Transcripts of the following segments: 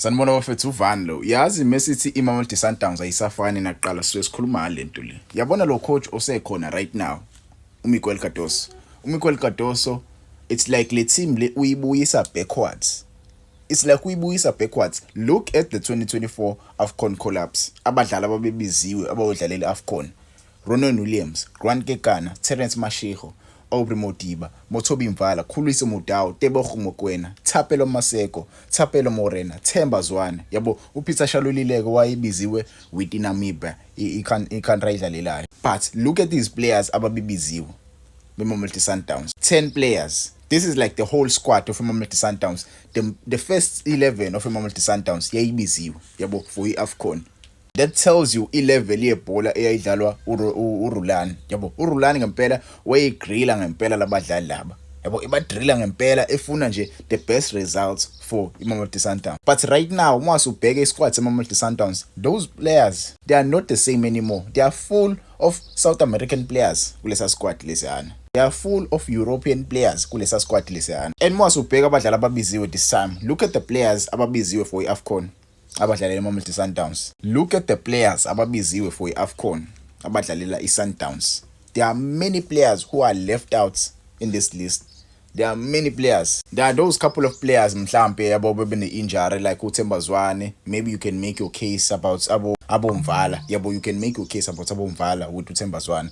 Sanibona bafethu, uvani lo. Yazi mesithi iMamelodi Sundowns ayisafani nakuqala, sisuke sikhuluma ngale nto le. Yabona lo coach osekhona right now, uMiguel Cardoso. UMiguel Cardoso, it's like le team le uyibuyisa backwards. It's like uyibuyisa backwards. Look at the 2024 AFCON collapse. Abadlali ababebiziwe abayodlalela i-AFCON. Ronwen Williams, Grant Kekana, Terence Mashego, Aubrey Modiba, Mothobi Mvala, Khuliso Mudau, Tebogo Mokoena, Thapelo Maseko, Thapelo Morena, Themba Zwane. Yabo, uPeter Shalulile wayebiziwe with iNamibia, i-country ayidlalelayo. But look at these players ababebiziwe beMamelodi Sundowns. 10 players. This is like the whole squad of iMamelodi Sundowns. The first 11 of iMamelodi Sundowns yayibiziwe, yabo, for iAFCON. That tells you i-level yebhola eyayidlalwa uRulani. Yabo, uRulani ngempela wayegrilla ngempela labadlali laba. Yabo, ibadrilla ngempela, efuna nje the best results for iMamelodi Sundowns. But right now uma usubheka isquad seMamelodi Sundowns, those players, they are not the same anymore. They are full of South American players kulesa squad lesiyana. They are full of European players kulesa squad lesiyana. And uma usubheka abadlali ababiziwe this time, look at the players ababiziwe for iAFCON abadlalela iMamelodi Sundowns. Look at the players ababiziwe for iAFCON abadlalela iSundowns. There are many players who are left out in this list. There are many players. There are those couple of players mhlambe, yabo, bebene injury like uThemba Zwane. Maybe you can make your case about abo Mvala. Yabo, you can make your case about abo Mvala with uThemba Zwane.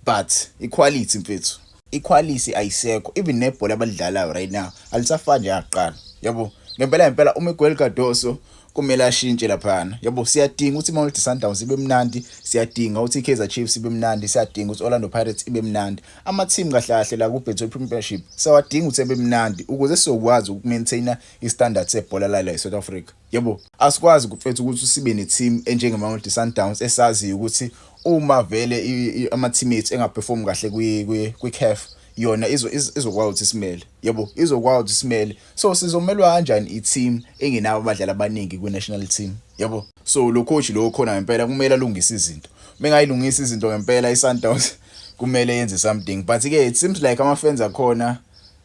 But equality, mfethu. Equality ayisekho. Even nebhola abalidlalayo right now alisafani njengakuqala. Yabo, ngempela ngempela uMiguel Cardoso kumele ashintshe laphana. Yabo, siyadinga ukuthi iMamelodi Sundowns ibe mnandi, siyadinga ukuthi iKaizer Chiefs ibe mnandi, siyadinga ukuthi Orlando Pirates ibe mnandi. Ama-team kahle kahle la ku-Betway Premiership siyawadinga ukuthi ebe mnandi ukuze sizokwazi ukumaintaina i-standard sebhola la e-South Africa. Yabo, asikwazi mfethu ukuthi sibe ne-team enjenge-Mamelodi Sundowns esaziyo ukuthi uma vele ama-team ethu engaperform kahle kwi-CAF, yona izokwazi ukuthi isimele. Yabo, izokwazi ukuthi isimele. So sizomelwa kanjani i-team engenabo abadlali abaningi kwi-national team? Yabo, so lo coach lo khona ngempela kumele alungise izinto. Mengayilungisa izinto ngempela, i-Sundowns kumele yenze something. But ke it seems like ama-fans akhona,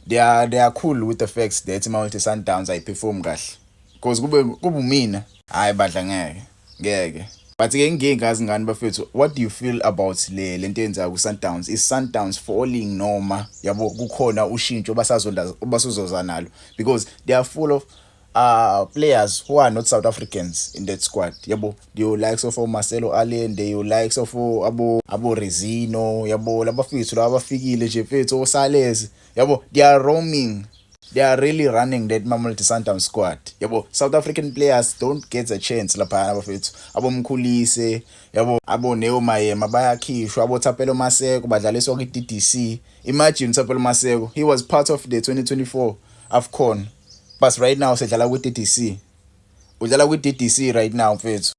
they are cool with the facts that iMamelodi Sundowns ayiperform kahle, because kube mina, hayi badla, ngeke ngeke. But ke ngingazi ngani bafethu, what do you feel about le lento eyenzeka ku Sundowns? Is Sundowns falling noma, yabo, kukhona ushintsho basazonda basozoza nalo? Because they are full of players who are not South Africans in that squad. Yabo, the likes of Marcelo Allende, you likes of abo Reisinho, yabo, labafethu laba bafikile nje mfethu, oSales. Yabo, they are roaming, they are really running that Mamelodi Sundowns squad. Yabo, South African players don't get a chance lapha bafethu. Abomkhulise, yabo, abo Neo Maema bayakhishwa, abo Thapelo Maseko badlaliswa kwi-DDC. Imagine Thapelo Maseko, he was part of the 2024 AFCON, but right now sedlala kwi-DDC. Udlala kwi-DDC right now mfethu.